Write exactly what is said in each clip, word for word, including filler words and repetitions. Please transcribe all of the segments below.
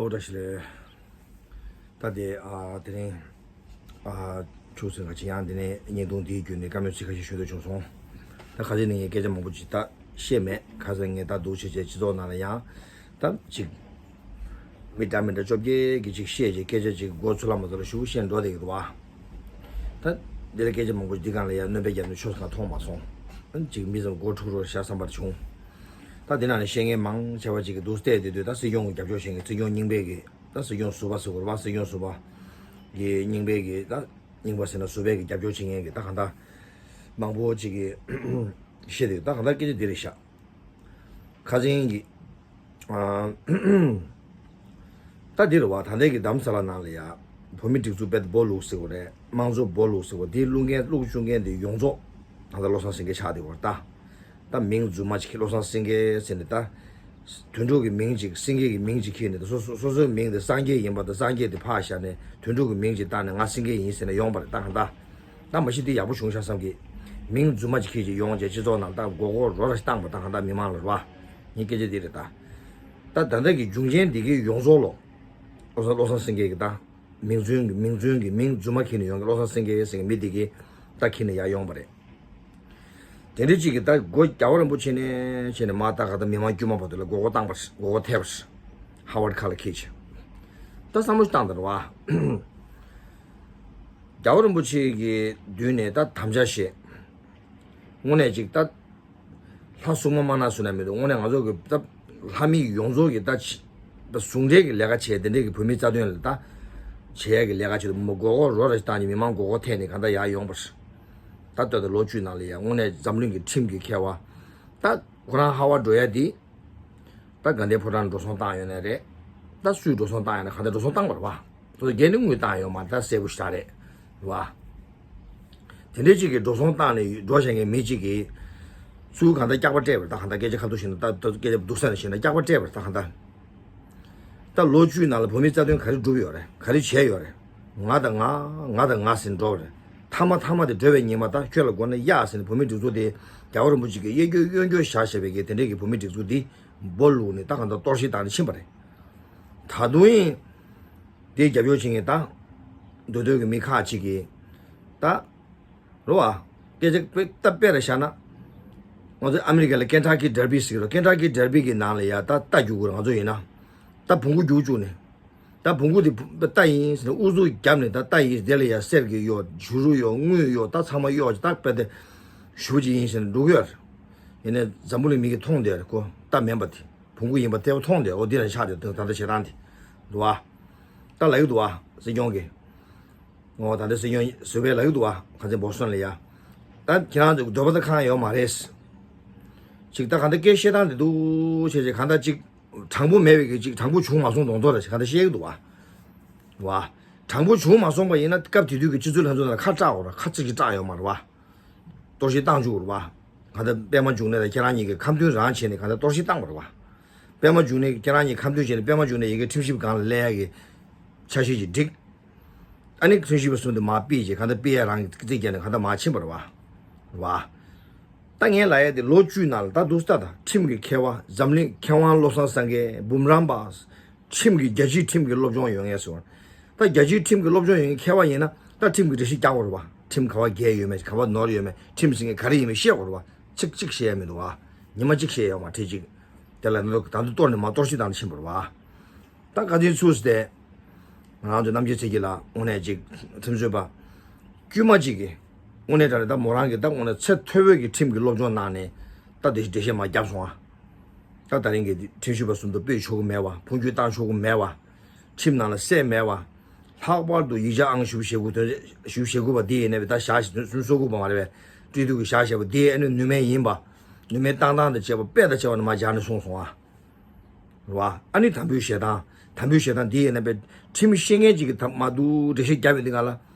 ཨོ་བཀྲ་ཤིས་བདེ་ལེགས། ད་དེ་ཨ་དེ་རིང་ཨ་ཆུ་ཚོད་ཁ་ཅིག་ཡང་དེ་ནས་བརྙན་ཐུང་འདིའི་བརྒྱུད་ནས་བཀའ་མོལ་ཚིག་ཁ་ཤས་ཞུ་འདོད་བྱུང་སོང་། ད་ཁ་སང་ནས་ངས་སྐད་ཆ་མང་པོ་ཅིག་ད་བཤད་མེད། ཁ་སང་ངས་ད་འདུག་བྱས་བྱས་སྤྱི་ཚོགས་ནང་ལ་ཡང་ད་ཅིག་མི་འདྲ་མི་འདྲ་བཅོ་བརྒྱད་ཀྱིས་ཅིག་བཤད་ཅིག་སྐད་ཆ་ཅིག་མགོ་ཚུར་ལ་མ་ཚུར་ལ་ཞུ་བཤད་འགྲོ་བསྡད་ཀྱི་འདུག་བ། ད་འདི་ལ་སྐད་ཆ་མང་པོ་འདི་སྒང་ལ་ཡང་སྣོན་པ་བརྒྱབ་ནས་ཆོས་ང་མཐོང་མ་སོང་། ཅིག་མི་ཚང་མགོ་འཁྲུག་རོགས་བྱ་བསམ་པར་བྱུང་། ད་འདི་ནང་ནས་བཤད་མཁན་མང་ཆེ་བ་ཅིག་གིས་འདུག་བལྟས་བསྡད་དུས་ད་སྲིད་སྐྱོང་གི་རྒྱབ་སྐྱོར་བྱེད་མཁན་སྲིད་སྐྱོང་རྙིང་པའི་གི་ད་སྲིད་སྐྱོང་ཟུར་པ་ཟེར་དགོས་རེད་བ། སྲིད་སྐྱོང་ཟུར་པ་གི་རྙིང་པའི་གི་ད་རྙིང་པ་ཟེར་ན་ཟུར་པའི་གི་རྒྱབ་སྐྱོར་བྱེད་མཁན་གི་ད་གང་ལྟར་མང་པོ་ཅིག་གིས་བཤད་དུས་ད་གང་ལྟར་སྐད་ཆ་འདི་རེད་ཤག་ཁ་སང་གི་ཨ་ད་འདི་རེད་བ། ད་ལྟའི་གི་རྡ་རམ་ས་ལ་ནང་ལ་ཡ་བོད་མི་སྒྲིག་འཛུགས་དཔེ་སྦོ་ལུག་ཟེར་བ་རེད། དམངས་གཙོ་སྦོ་ལུག་ཟེར་བ་འདི་བླུག་མཁན་བླུག་བཅུག་མཁན་འདི་ཡོངས་རྫོགས་ད་ལྟ་བློ་བཟང་སེང་གེ་ཆགས་བསྡད་པ་རེད་ད། ད་མིང་རྫུན་མ་ཅིག་བློ་བཟང་སེང་གེ་ཟེར་ནས་ད་དོན་གྲུབ་ཀྱི་མིང་ཅིག་སེང་གེ་གི་མིང་ཅིག་ཁྱེར་ནས་ད་སོ་སོ་སོ་སོའི་མིང་དེ་སངས་རྒྱས་ཡིན་པ་དང་སངས་རྒྱས་དེ་ཕར་བཞག་ནས་དོན་གྲུབ་ཀྱི་མིང་ཅིག་བཏགས་ནས་ང་སེང་གེ་ཡིན་ཟེར་ནས་ཡོང་པ་རེད་ད་གང་ལྟར། ད་མ་གཞི་འདི་ཡག་པོ་བྱུང་ཤག་བསམ་གི། མིང་རྫུན་མ་ཅིག་ཁྱེར་ཅིག་ཡོང་བྱས་སྤྱི་ཚོགས་ནང་ད་མགོ་སྐོར་རོ་ར་ཞིག་བཏང་པ་ད་གང་ལྟར་མི་མང་ལ་རེད་བ། ངའི་སྐད་ཆ་འདི་རེད་ད། ད་ད་ལྟ་གི་འབྱུང་རྐྱེན་འདི་གི་ཡོངས་རྫོགས་ལོ། བློ་བཟང་བློ་བཟང་སེང་གེ་གི་ད། མིང་རྫུན་གི་མིང་རྫུན་གི་མིང་རྫུན་མ་ཁྱེར་ནས་ཡོང་གི་བློ་བཟང་སེང་གེ་ཟེར་གི་མི་འདི་གི་ད་ཁྱེར་ནས་ཡར་ཡོང་པ་རེད། དེ་འདྲ་ཅིག་གི་ད་སྒོ་རྒྱལ་བ་རིན་པོ་ཆེ་ནས་བྱས་ནས་མ་ད་ག་ད་མི་མང་དཀྱུས་མ་བར་དུ་ལ་མགོ་སྐོར་བཏང་པ་རེད། མགོ་སྐོར་ཐེབས་པ་རེད། ཧ་ཝར་ཁ་ལ་ཁྱེར་ཅིག་ད་བསམ་བློ་ཞིག་བཏང་དང་རེད་བ། རྒྱལ་བ་རིན་པོ་ཆེ་གི་མདུན་ནས་ད་དམ་བཅའ་བཞེས། དངོས་གནས་ཅིག་ད་ལྷ་སྲུང་མ་མ་ན་སུ་ན་མི་འདུག་དངོས་གནས་ང་ཚོ་གི་ད་ལྷ་མི་ཡོངས་རྫོགས་ཀྱི་ད་ད་ཟུང་འབྲེལ་གྱི་ལས་ཀ་བྱས་དེ་འདྲས་ཀྱི་བོད་མི་རྩ་དོན་ལ་ད་བྱེད་ཡ་གི་ལས་ཀ་བྱེད་དུ་མི་མགོ་སྐོར་རོ་ར་ཞིག་བཏང་ནས་མི་མང་མགོ་སྐོར་ཐེབས་ནས་གང་ལྟར་ཡར་ཡོང་པ་རེད། ད་ལྟོས་ད་ལོ་བཅུའི་ནང་ལ་ཡ་དངོས་གནས་འཛམ་གླིང་གི་ཁྲིམས་ཀྱི་ཁེ་བ་ད་ཁོ་རང་ཧ་ཝར་འགྲོ་ཡ་དེ། ད་དགའ་ལྡན་ཕོ་བྲང་འགྲོ་སོང་བཏང་ཡོད་ནའི་རེད། ད་སུས་འགྲོ་སོང་བཏང་ཡོད་ན་ག་འདྲ་འགྲོ་སོང་བཏང་བ་རེད་བ། སོ་སོ་སྒེར་ནས་དངུལ་བཏང་ཡོད་མ་རེད། ད་གསལ་པོ་ཞེ་དྲག་རེད་བ། དེ་འདྲའི་གཅིག་གིས་འགྲོ་སོང་བཏང་ནས་འགྲོ་བཞིན་མཁན་མི་གཅིག་གིས་ཚུར་གང་ལྟར་སྐྱག་པ་སྤྲད་པ་རེད། ད་གང་ལྟར་སྐད་ཆ་ཁ་ཐུག་བཤད་ན་ད་ད་སྐད་ཆ་སྡུག་ས་ནས་བཤད་ན་སྐྱག་པ་སྤྲད་པ་རེད། ད་གང་ལྟར་ད་ལོ་བཅུའི་ནང་ལ་བོད་མིའི་རྩ་དོན་ག་རེ་བསྒྲུབས་ཡོད་རེད། ག་རེ་བྱས་ཡོད་རེད། ང་དང་ང་ང་དང་ང་ཟེར་འགྲོ་བ་རེད། མཐའ་མ་མཐའ་མ་དེ་འགྲོ་བའི་ཉིན་མ་ད་ཁྱོད་ལ་དགོས་ན་གཡག་ཟེར་ནས་བོད་མིའི་སྒྲིག་འཛུགས་དེ་རྒྱལ་བ་རིན་པོ་ཆེ་གིས་གཡས་སྐྱོར་གཡོན་སྐྱོར་བཞག་བཞག་པའི་གི་དེ་འདྲའི་གི་བོད་མིའི་སྒྲིག་འཛུགས་འདི་སྦོ་ལུག་ནས་ད་གང་ལྟར་གཏོར་བཤིག་བཏང་ནས་ཕྱིན་པ་རེད། ད་དུང་ཡིན། དེའི་རྒྱབ་སྐྱོར་བྱེད་མཁན་ད་མདོ་སྟོད་ཀྱི་མི་ཁག་ཅིག་གིས་ད་རོ་ཨ་སྐད་ཆ་དཔེ་ད་དཔེ་ར་བཞག་ན། ང་ཚོ་ཨ་མི་རི་ཀ་ལ་ཀེན་ཊ་ཀི་ཌར་བི་ཟེར་གི་རོ། ཀེན་ཊ་ཀི་ཌར་བི་གི་ནང་ལ་ཡ་ད་རྟ་རྒྱུག་གི་རོ། ང་ཚོ་ཡིན་ན་ད་བོང་གུ་རྒྱུག་བཅུག་ནས་ད་བོང་གུ་དེ་རྟ་ཡིན་ཟེར་ནས་ཨུ་ཚུགས་བརྒྱབ་ནས་ད་རྟ་ཡིན་དེ་ལ་ཡ་གསེར་གྱི་གཡོག་བྱུ་རུ་གཡོག་དངུལ་གཡོག་ད་ཚང་མ་གཡོག་ཅིག་ད་དཔེ་དེ་ཞུ་ཅིག་ཡིན་ཟེར་ནས་འགྲོ་གི་ཡོད་རེད། ཡིན་ནའི་འཛམ་བུ་གླིང་མི་གིས་མཐོང་བསྡད་རེད་ཁོ། རྟ་མིན་པ་དེ་བོང་གུ་ཡིན་པ་གསལ་པོ་མཐོང་བསྡད། འོ་འདི་ལ་ཆགས་བསྡད་ད་ལྟ་བྱེད་སྟངས་དེ་འདུག་བ། ད་ལབ་ཀྱི་འདུག་བ་སྲིད་སྐྱོང་གིས། འོ་ད་ལྟ་སྲིད་སྐྱོང་ཟུར་པས་ལབ་ཀྱི་འདུག་བ། ཁ་ཚན་བོ་སོན་ལ་ཡ། ད་ཁྱེད་རང་ཚོ་འདོད་པ་ད་ཁེངས་ཡོད་མ་རེད། ཅིག་ད་གང་ལྟར་སྐད་བཤད་སྟངས་དེ་འདུག་བྱས་བྱས་གང་ལྟར་ཅིག་དྲང་པོ་མེད་པའི་གི་ཅིག་དྲང་པོ་བྱུང་མ་སོང་མདོག་མདོག་རེད་གང་ལྟར་བཤད་ཀྱི་འདུག་བ། བ། དྲང་པོ་བྱུང་མ་སོང་པ་ཡིན་ན་སྐབས་དེ་དུས་ཀྱི་སྤྱི་ཚོགས་ལྷན་ཚོགས་ནང་ལ་ཁ་སྐྲག་འོ་ར་ཁ་ཙིག་གི་སྐྲག་ཡོད་མ་རེད་བ། གཏོར་བཤིག་བཏང་བཅུག་རེད་བ། གང་ལྟར་པད་མ་འབྱུང་གནས་དང་ཁྱེད་རང་གཉིས་ཀྱི་ཁ་འདོན་རང་བྱས་ནས་གང་ལྟར་གཏོར་བཤིག་བཏང་བ་རེད་བ། པད་མ་འབྱུང་གནས་ཀྱིས་ཁྱེད་རང་གཉིས་ཁ་འདོན་བྱས་ནས་པད་མ་འབྱུང་གནས་ཡི་གེ་ཁྲིམས་ཞིབ་སྒང་ལ་སླེབས་ཡ་གི་ཆ་ཤས་ཅིག་བསྒྲིགས། ཨ་ནི་ཁྲིམས་ཞིབ་པ་གསུམ་དུ་མར་ཕུད་བྱས་གང་ལྟར་ཕུད་ཡ་རང་གི་རྩིས་བརྒྱབ་ནས་གང་ལྟར་མར་ཕྱིན་པ་རེད་བ། རེད་བ། ད་ངས་ལབ་ཡ་དེ་ལོ་བཅུའི་ནང་ལ་ད་འདུག་སེ་ད་ཁྲིམས་ཀྱི་མཁས་པ་འཛམ་གླིང་མཁས་དབང་བློ་བཟང་སེང་གེ་འབུམ་རམས་པ། ཁྲིམས་ཀྱི་རྒྱལ་སྤྱིའི་ཁྲིམས་ཀྱི་སློབ་སྦྱོང་ཡོད་མཁན་ཟེར་བ། ད་རྒྱལ་སྤྱིའི་ཁྲིམས་ཀྱི་སློབ་སྦྱོང་ཡོད་མཁན་མཁས་པ་ཡིན་ན་ད་ཁྲིམས་ཀྱི་འགྲེལ་བཤད་རྒྱག་དགོས་རེད་བ། ཁྲིམས་ག་བ་འགལ་ཡོད་མེད་ག་བ་ནོར་ཡོད་མེད་ཁྲིམས་ཟེར་མཁན་ག་རེ་ཡིན་མིན་ཤེས་དགོས་རེད་བ། གཅིག་གཅིག་ཤེས་ཡ་མི་འདུག་བ། ཉི་མ་གཅིག་ཤེས་ཡོད་མ་རེད་གཅིག་དེ་ལ་ད་དུང་གཏོར་ནས་མར་གཏོར་བཤིག་བཏང་ནས་ཕྱིན་པ་རེད་བ། ད་ག་དུས་ཚུགས་ཏེ། ང་རང་ཚོ་རྣམ་རྒྱལ་ཚེ་སྐྱིད་ལགས་དངོས་གནས་ཅིག་ཁྲིམས་རྩོད་པ། དཀྱུས་མ་ཅིག་གིས། དངོས་གནས་དྲང་གནས་ད་མོ་རང་གིས་ད་དངོས་གནས་ཚད་མཐོ་བོའི་གི་ཁྲིམས་ཀྱི་སློབ་སྦྱོང་གནང་ནས་ད་དེ་འགྲེལ་བཤད་མར་བརྒྱབ་སོང་ཨ། ད་ད་རིང་གི་ཁྲིམས་ཞིབ་པ་གསུམ་དུ་སྤོས་ཆོག་གི་མེད་བ། འཕོ་འགྱུར་བཏང་ཆོག་གི་མེད་བ། ཁྲིམས་ནང་ལ་གསལ་མེད་བ། ལྷག་པར་དུ་ཡིག་ཆ་ཨང་བཞི་བཅུ་ཞེ་དགུ་དོན་བཞི་བཅུ་ཞེ་དགུ་པ་འདི་ཡིན་ནའི་ད་བཞག་བཞག་སུམ་ཅུ་སོ་དགུ་པ་མ་རེད་པས། སྤྲེལ་ཐུག་གི་བཞག་བཞག་པ་འདི་ཨ་ནི་ནུས་མེད་ཡིན་པ། ནུས་མེད་བཏང་སྟངས་དང་བཅས་པ་དཔེ་དང་བཅས་པ་ནས་མར་སྦྱར་ནས་གསུངས་སོང་ཨ། རེད་བ། ཨ་ནི་དམ་འབུལ་བཞེས་སྟངས། དམ་འབུལ་བཞེས་སྟངས་འདི་ཡིན་ན་པས་ཁྲིམས་ཤེས་མཁན་ཅིག་གིས་ད་མ་འདུག་འགྲེལ་བཤད་བརྒྱབ་ཡོད་འདི་ག་ལ།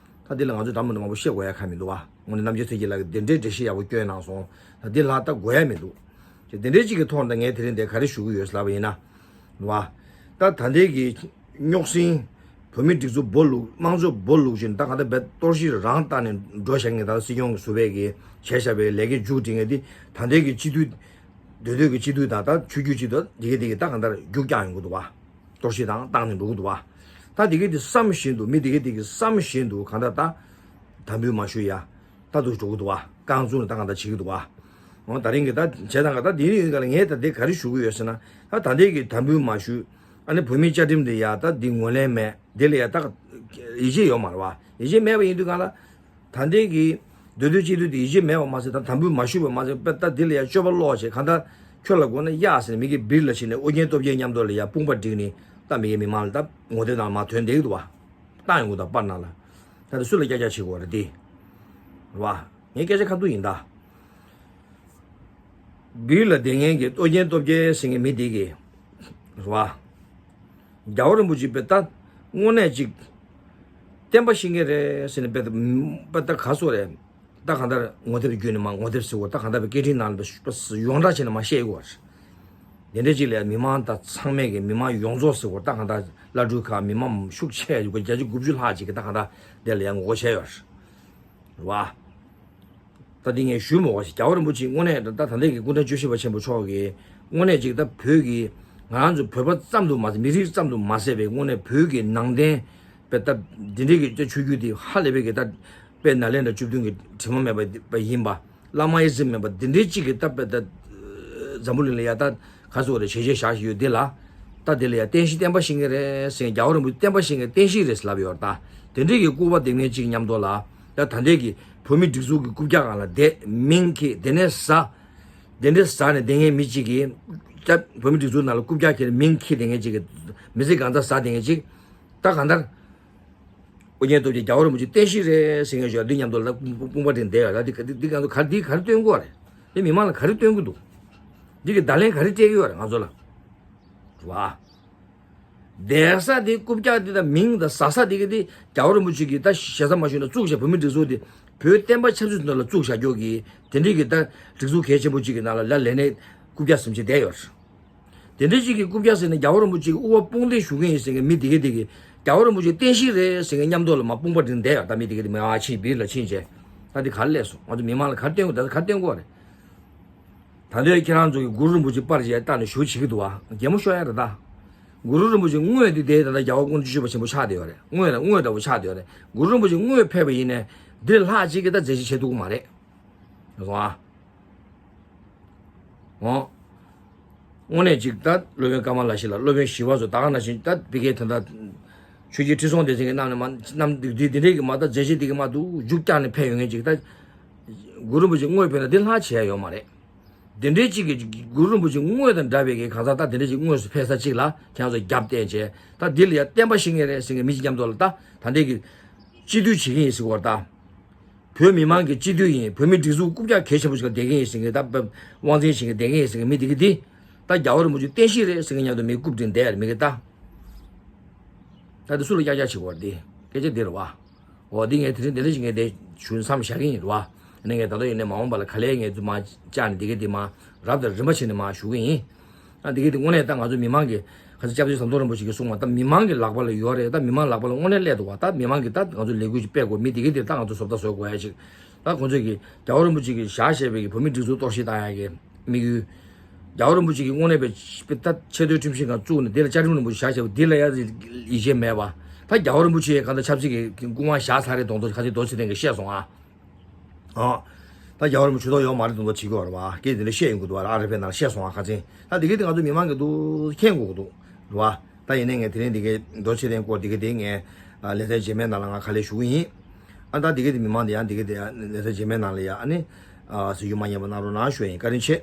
ད་འདི་ལ་ང་ཚོས་དམ་པ་མང་པོ་བཤད་དགོས་ཡ་ཁག་མི་འདུག་བ། དངོས་གནས་རྣམ་རྒྱལ་ཚེ་སྐྱིད་ལགས་ཀྱིས་འདི་འདྲའི་འགྲེལ་བཤད་ཡག་པོ་བསྐྱོན་གནང་སོང་། ད་འདི་ལ་ད་དགོས་ཡ་མི་འདུག་ཅེས་འདི་འདྲའི་ཅིག་གི་ཐོག་ནས་ད་ངས་དེ་རིང་འདིར་ག་རེ་ཞུ་གི་ཡོད་ལབ་པ་ཡིན་ན། རེད་བ། ད་ད་ལྟའི་གི་རྙོག་ཟིང་། བོད་མི་སྒྲིག་འཛུགས་སྦོ་ལུག་དམངས་གཙོ་སྦོ་ལུག་ཅིག་ད་ག་ད་བེད་གཏོར་བཤིག་རང་བཏང་ནས་འགྲོ་བཞག་མཁན་ད་སྲིད་སྐྱོང་གི་ཟུར་པས་གི་བྱས་བཞག་པའི་ལས་ཀའི་མཇུག་སྒྲིལ་མཁན་འདི་ད་ལྟའི་གི་སྤྱི་འཐུས། སྡོད་སྡོད་ཀྱི་སྤྱི་འཐུས་དང་ད་ཆོས་བརྒྱུད་སྤྱི་འཐུས་འདི་ག་འདི་ག་ད་གང་ལྟར་རྒྱུག་རྐྱང་ཡོང་གི་འདུག་བ། གཏོར་བཤིག་དང་བཏང་ནས་འགྲོ་གི་འདུག་བ། ད་དེ་གི་དེ་བསམ་བཞིན་དུ་མི་དེ་གི་དེ་གི་བསམ་བཞིན་དུ་གང་ལྟར་ད་དམ་འབུལ་མ་ཞུ་ཡ། ད་དུ་འགྲོ་གི་འདུག་བ། རྐང་བཙུགས་ནས་ད་གང་ལྟར་བྱེད་ཀྱི་འདུག་བ། འོ་ད་རིང་གི་ད་བྱས་ཙང་ག་ད་དེ་ནི་ཡིན་ག་ལ། ངས་ད་དེ་ག་རེ་ཞུ་གི་ཡོད་ཟེར་ན། ད་ད་ལྟའི་གི་དམ་འབུལ་མ་ཞུ། ཨ་ནི་བོད་མིའི་བཅའ་ཁྲིམས་དེ་ཡ་ད་འདི་ངོས་ལེན་མེད། དེ་ལ་ཡ་ད་ཡིད་ཆེས་ཡོད་མ་རེད་བ། ཡིད་ཆེས་མེད་པ་ཡིན་དུས་གང་ལ། ད་ལྟའི་གི་མདོ་སྟོད་སྤྱི་འཐུས་དེ་ཡིད་ཆེས་མེད་པ་མ་ཟད། ད་དམ་འབུལ་མ་ཞུས་པ་མ་ཟད། དཔེ་ད་འདི་ལ་ཡ་སྤྱོད་པ་ལོག་བྱས། གང་ལྟར་ཁྱོད་ལ་དགོས་ན་གཡག་ཟེར་ནས་མི་གི་སྦིར་ལ་ཕྱིན་ནས་ཨོ་རྒྱན་སྟོབས་རྒྱལ་མཉམ་དུ་ལ་ཡ་དཔུང་པ་བསྒྲིགས་ནས་ད་མི་གི་མི་མང་ལ་ད་ངོ་དེབ་ནང་མར་ཐོན་བསྡད་ཀྱི་འདུག་བ། བཏང་ཡོང་གི་འདུག་པར་ནང་ལ། ད་དེ་སུ་ལ་སྐྱག་སྐྱག་བྱེད་དགོས་རེད་དེ། རེད་བ། ངའི་སྐད་ཆ་ཁ་ཐུག་ཡིན་ད། སྦིར་ལ་བསྡད་མཁན་གྱི་ཨོ་རྒྱན་སྟོབས་རྒྱལ་ཟེར་མཁན་མི་དེ་གིས། རེད་བ། རྒྱལ་བ་རིན་པོ་ཆེ་དཔེ་ད་དངོས་གནས་ཅིག་བསྟན་པ་བཤིག་མཁན་རེད་ཟེར་ནས་དཔེ་ད་དཔེ་ད་ག་སོ་རེད། ད་གང་ལྟར་ངོ་དེབ་བརྒྱུད་ནས་མར། ངོ་དེབ་ཟེར་བ་ད་གང་ལྟར་བའི་སྐད་འཕྲིན་ནང་ལ་དཔེ་ཡོངས་གྲགས་བྱས་ནས་མར་བཤད་ཡོད་རེད། དེ་འདྲ་ཅིག་ལ་མི་མང་ད་ཚང་མས་ཀྱི་མི་མང་ཡོངས་རྫོགས་ཟེར་བ་ད་གང་ལྟར་བླ་སྤྲུལ་ཁག་མི་མང་ཤུགས་ཆེ་བརྒྱ་ཆ་དགུ་བཅུ་ལྷག་ཅིག་གིས་ད་གང་ལྟར་དེ་ལ་ཡང་ངོ་རྒོལ་བྱས་ཡོད་རེད། རེད་བ། ད་འདི་ངས་ཞུས་མོ་བ་ཞིག་རྒྱལ་བ་རིན་པོ་ཆེ་དངོས་གནས་ད་ད་ལྟའི་གི་སྐུ་ཕྲེང་བཅུ་བཞི་པ་ཆེན་པོ་མཆོག་གིས་དངོས་གནས་ཅིག་ད་བོད་ཀྱི་ང་རང་ཚོ་བོད་པ་ཙམ་དུ་མ་ཟད། མི་རིགས་ཙམ་དུ་མ་ཟད་པའི་དངོས་གནས་བོད་ཀྱི་ནང་བསྟན་པའི་ད་འདི་འདྲའི་གི་ད་ཆོས་བརྒྱུད་དེ་ཧ་ལས་པའི་གི་ད་དཔལ་ནཱ་ལེནྡྲ་བཅུ་བདུན་གྱི་དྲི་མ་མེད་པ་ཡིན་པ། བླ་མ་ཨི་ཛིམ་མེད་པ་འདི་འདྲའི་གཅིག་གི་ད་དཔེ་ད་འཛམ་བུ་གླིང་ལ་ཡ་ད་ག་ཚོད་རེ་ཞལ་བཞེས་བཞག་བཞིན་ཡོད་འདི་ལ། ད་འདི་ལ་ཡ་བསྟན་བཤིག་བསྟན་པ་བཤིག་མཁན་རེད་ཟེར། རྒྱལ་བ་རིན་པོ་ཆེ་བསྟན་པ་བཤིག་མཁན་བསྟན་བཤིག་རེད་ཟེར་ལབ་ཡོད་རེད། ད་དེ་འདྲའི་གི་སྐུར་པ་འདེབས་མཁན་གཅིག་མཉམ་དུ་ལ། ད་ད་ལྟའི་གི་བོད་མི་སྒྲིག་འཛུགས་ཀྱི་རྐུབ་བཀྱག་སྒང་ལ་བསྡད། མིང་འཁྱེར། དེ་ནས་ཟ། དེ་འདྲའི་ཟ་ནས་བསྡད་མཁན་མི་གཅིག་གིས། ད་བོད་མི་སྒྲིག་འཛུགས་ནང་ལ་རྐུབ་བཀྱག་འཁྱེར། མིང་འཁྱེར་བསྡད་མཁན་གཅིག་གིས་མི་ཚེ་གང་ཚ་ཟ་བསྡད་མཁན་གཅིག་ད་གང་ལྟར་ཨོ་རྒྱན་སྟོབས་རྒྱལ་རྒྱལ་བ་རིན་པོ་ཆེ་བསྟན་བཤིག་རེད་ཟེར་མཁན་ཞིག་འདི་མཉམ་དུ་ལ་དཔུང་པ་དེ་འདེད་ཡོད་རེད། འདི་འདི་འདི་ག་ཚོད་ག་འདི་ག་རེ་སྟོན་དགོས་རེད། འདི་མི་མང་ལ་ག་རེ་སྟོན་གྱི་འདུག་འདི་གི་བརྡ་ལན་ག་རེ་སྤྲད་ཀྱི་ཡོད་རེད་ང་ཚོ་ལ། རེད་བ། བསྡད་ས་དེ་རྐུབ་བཀྱག་འདི་དང་མིང་དང་ཟ་ས་དེ་གི་དེ་རྒྱལ་བ་རིན་པོ་ཆེ་གིས་ད་ཞེ་ས་མ་ཞུས་ན་བཙུགས་བྱས། བོད་མི་སྒྲིག་འཛུགས་དེ་བོད་བསྟན་པ་ཆབ་སྲིད་ནང་ལ་བཙུགས་བཞག་རྒྱུ་གི་དེ་འདྲའི་གི་ད་སྒྲིག་འཛུགས་གལ་ཆེན་པོ་གཅིག་གི་ནང་ལ་ལ་ལས་ནས་རྐུབ་བཀྱག་ཟིན་བྱས་བསྡད་ཡོད་རེད། དེ་འདྲ་ཅིག་གིས་རྐུབ་བཀྱག་ཟེར་ནས་རྒྱལ་བ་རིན་པོ་ཆེ་གི་དབུ་བ་དཔུང་འདེགས་ཞུ་གི་ཡིན་ཟེར་མཁན་མི་དེ་གས་དེ་གས། རྒྱལ་བ་རིན་པོ་ཆེ་བསྟན་བཤིག་རེད་ཟེར་མཁན་མཉམ་དུ་ལ་མར་དཔུང་པ་སྒྲིག་བསྡད་ཡོད། ད་མི་དེ་གས་དེ་མར་ཕྱིན། སྦིར་ལ་ཕྱིན་བྱས། ད་དེ་ག་རེ་ལས་སོང་། ང་ཚོ་མི་མང་ལ་ག་རེ་སྟོན་དགོས། ད་ག་རེ་སྟོན་དགོས་རེད། ད་ལྟའི་ཁྱེད་རང་ཚོ་གི་གུ་རུ་རིན་པོ་ཆེ་པར་བྱས་བཏང་ནས་ཞུ་བྱེད་ཀྱི་འདུག་བ། གད་མོ་ཤོར་ཡ་རེད་ད། གུ་རུ་རིན་པོ་ཆེ་དངོས་དེ་དེ་ད་ལྟ་རྒྱལ་བ་སྐུ་ཕྲེང་བཅུ་བཞི་པ་ཆེན་པོ་ཆགས་བསྡད་ཡོད་རེད། དངོས་ལ་དངོས་འདྲ་བོ་ཆགས་བསྡད་ཡོད་རེད། གུ་རུ་རིན་པོ་ཆེ་དངོས་ཕེབས་པ་ཡིན་ནའི་འདིར་ལྷག་ཅིག་གིས་ད་མཛད་རྗེས་བྱེད་ཐུབ་ཀྱི་མ་རེད། རེད་སོང་ཨ། འོ། དངོས་གནས་ཅིག་ད་སློབ་དཔོན་ཀ་མ་ལ་ཤཱི་ལ། སློབ་དཔོན་ཞི་བ་འཚོ། ད་ག་ནང་བཞིན་ད་བི་ཀའི་དོན་དག་ཆོས་རྗེ་ཁྲི་སྲོང་ལྡེ་བཙན་གྱི་རྣམ་ནས་མ་རྣམ་འདི་འདི་འདྲའི་གི་མ་ད་མཛད་རྗེས་འདི་གི་མ་འདུག་རྒྱུག་བཀྱག་ནས་ཕེབས་ཡོང་མཁན་ཅིག་ད་གུ་རུ་རིན་པོ་ཆེ་དངོས་ཕེབས་ན་འདི་ལྷག་བྱེད་ཡ་ཡོད་མ་རེད། འདི་འདྲའི་ཅིག་གི་གུ་རུ་རིན་པོ་ཆེ་དངོས་དང་འདྲ་བའི་གི་གང་ཟག་ད་འདི་འདྲའི་ཅིག་དངོས་སུ་ཕེབས་ས་ཅིག་ལ་ཁྱེད་རང་ཚོ་རྒྱབ་བསྟན་བྱས། ད་འདི་ལ་ཡ་བསྟན་པ་བཤིག་མཁན་རེད་ཟེར་མཁན་མི་ཅིག་མཉམ་དུ་ལ་ད་ད་འདི་གི་སྤྱི་འཐུས་བྱེད་ཀྱི་ཡིན་ཟེར་བ་ད། བོད་མི་མང་གི་སྤྱི་འཐུས་ཡིན། བོད་མི་སྒྲིག་འཛུགས་རྐུབ་བཀྱག་གལ་ཆེན་པོ་ཞིག་ལ་བསྡད་མཁན་ཡིན་ཟེར་མཁན་ད་དབང་འཛིན་བྱེད་མཁན་བསྡད་མཁན་ཡིན་ཟེར་མཁན་མི་དེ་གི་དེ། ད་རྒྱལ་བ་རིན་པོ་ཆེ་བསྟན་བཤིག་རེད་ཟེར་མཁན་མཉམ་དུ་མི་རྐུབ་སྒྲིལ་བསྡད་ཡ་རེད་མི་གི་ད། ད་དེ་སུ་ལ་ཀྱག་ཀྱག་བྱེད་དགོས་རེད། དེ་སྐད་ཆ་འདི་རེད་བ། འོ་འདི་ངས་དེ་རིང་དེ་འདྲ་ཞིག་ངས་དེ་ཞུ་མཚམས་བཞག་གི་ཡིན་རེད་བ། ཨ་ནི་ངས་ད་དུང་ཡིན་ནའི་མ་འོངས་པ་ལ་ག་ལེར་ངས་དུ་མ་བཅར་ནས་འདི་གི་དེ་མ་རབ་དང་རིམ་པ་བྱས་ནས་མ་ཞུ་གི་ཡིན། ཨ་འདི་གི་དེ་དངོས་གནས་ད་ང་ཚོ་མི་མང་གི་ཁ་ཚ་སྐྱབས་རྗེ་ཟམ་གདོང་རིན་པོ་ཆེ་གིས་གསུངས་པ་ད་མི་མང་གི་ལག་པ་ལ་ཡོད་རེད། ད་མི་མང་ལག་པ་ལ་དངོས་གནས་སླེབས་འདུག་བ། ད་མི་མང་གིས་ད་ང་ཚོ་ལས་འགུལ་ཅིག་སྤེལ་དགོས། མི་འདི་གི་དེ་ད་ང་ཚོ་བཟོ་ལྟ་བཟོ་དགོས་ཡ་ཞིག་ད་ཁོང་ཚོས་ཀྱི་རྒྱལ་བ་རིན་པོ་ཆེ་གིས་བཞག་བཞག་པའི་གི་བོད་མི་སྒྲིག་འཛུགས་གཏོར་བཤིག་བཏང་ཡ་གི་དམིགས་ཡུལ། རྒྱལ་བ་རིན་པོ་ཆེ་གིས་དངོས་གནས་པའི་ད་ཆེས་མཐོའི་ཁྲིམས་ཞིབ་ཁང་བཙུགས་ནས་དེ་ལ་བཅའ་ཁྲིམས་རིན་པོ་ཆེ་བཞག་བཞག་པ་འདི་ལ་ཡ་ཡིད་ཆེས་མེད་པ། ད་རྒྱལ་བ་རིན་པོ་ཆེ་གང་ལྟར་ཆབ་སྲིད་ཀྱི་སྐུ་དབང་བཞག་ཚར་རེད་མདོག་མདོག་ཁ་ཚིག་མདོ་ཚིག་སྟེང་གི་བཤད་སོང་ཨ། ཨ། ད་རྒྱལ་བ་རིན་པོ་ཆེ་ཐུགས་ཡོད་མ་རེད་མདོག་མདོག་བྱེད་ཀྱི་ཡོད་རེད་བ། སྐད་དེ་འདྲ་བཤད་ཡོང་གི་འདུག་བ། ཨ་རི་པའི་ནང་བཤད་སོང་ཨ་ཁ་ཚིག་ད་དེ་གི་དེ་ང་ཚོ་མི་མང་གི་འདུག་མཁྱེན་དགོས་ཀྱི་འདུག་རེད་བ། ད་ཡིན་ནའི་ངས་དེ་རིང་འདི་གའི་མདོ་ཆེ་ལྡན་སྐོར་འདི་གའི་དེ་ངས་ཨ་ལེ་ཚན་རྗེས་མའི་ནང་ལ་ང་ག་ལེར་ཞུ་གི་ཡིན། ཨ་ད་འདི་གའི་དེ་མི་མང་དེ་ཡང་འདི་གའི་དེ་ལེ་ཚན་རྗེས་མའི་ནང་ལ་ཡ་ཨ་ནི་ཨ་གཟིགས་རྒྱུ་མ་ཉམས་པ་གནང་རོགས་གནང་ཞུ་ཡ་ཡིན། བཀའ་དྲིན་ཆེ།